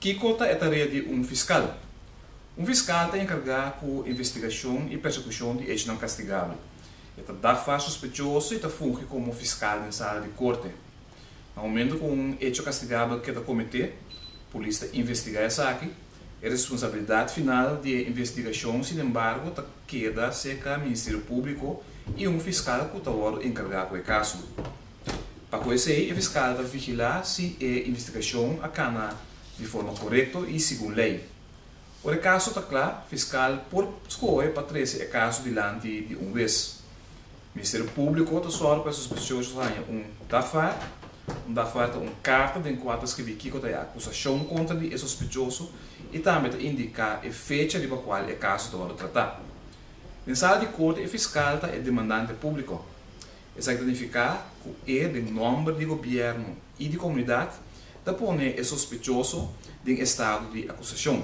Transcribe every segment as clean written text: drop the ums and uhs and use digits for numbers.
Kiko ta e tarea di un fiskal? Un fiskal ta enkargá ku investigashon i persekushon di echonan kastigabel. E ta dagvaar sospechoso i ta fungi komo fiskal den sala di korte. Na momento ku un echo kastigabel keda kometé, polis ta investigá esaki. E responsabilidat final di e investigashon sinembargo ta keda serka Ministerio Públiko i un fiskal ku ta wòrdu enkargá ku e kaso. Pa ku esei e fiskal ta vigilá si e investigashon a kana di forma korekto i segun lei. Ora e kaso ta kla, fiskal por skohe pa trese e kaso dilanti di un wes. Ministerio Públiko ta sòru pa e sospechoso haña un dagvaar. Un dagvaar ta un karta den kua ta skribí kiko ta e akusashon kontra di e sospechoso i tambe ta indiká e fecha riba kual e kaso ta wòrdu tratá. Den sala di korte e fiskal ta e demandante públiko. Esaki ta nifiká ku e, den nòmber di gobièrnu i di komunidat, ta pone e sospechoso den estado di akusashon.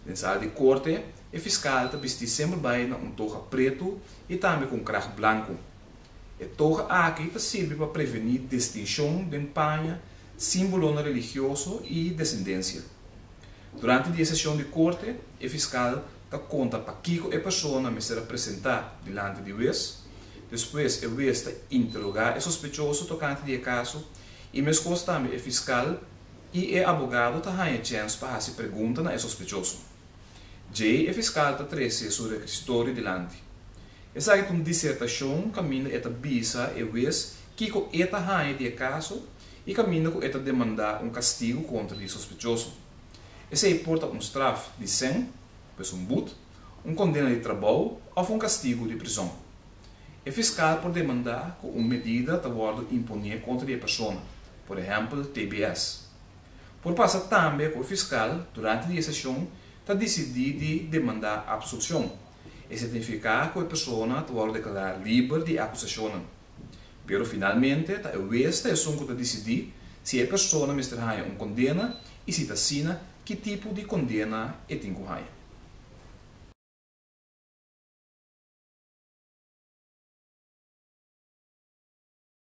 Den sala di korte, e fiskal ta bistí semper bai na un toga pretu i tambe ku un krag blanku. E toga aki ta sirbi pa prevení distinshon den paña, símbolonan religioso i desendensia. Durante di e seshon di korte, e fiskal ta konta pakiko e persona mester a presentá dilanti di wes. Despues e wes ta interogá e sospechoso tokante di e kaso i meskos tambe e fiskal i e abogado ta haña chèns pa hasi pregunta na e sospechoso. Djei e fiskal ta trese su rekisitorio dilanti. Esaki ta un disertashon kaminda e ta bisa e wes kiko e ta haña di e kaso i kaminda ku e ta demandá un kastigu kontra di e sospechoso. Esei por ta un straf di sèn, pues un but, un kondena di trabou òf un kastigu di prizòn. E fiskal por demandá ku un medida ta wòrdu imponé kontra di e persona, por ehèmpel TBS. Por pasa tambe ku e fiskal, durante di e seshon, ta disidí di demandá apsulshon. Esei ta nifiká ku e persona ta wòrdu deklará liber di e akusashonnan. Pero finalmente ta e wes ta esun ku ta disidí si e persona mester haña un kondena i si ta asina, ki tipo di kondena e tin ku haña.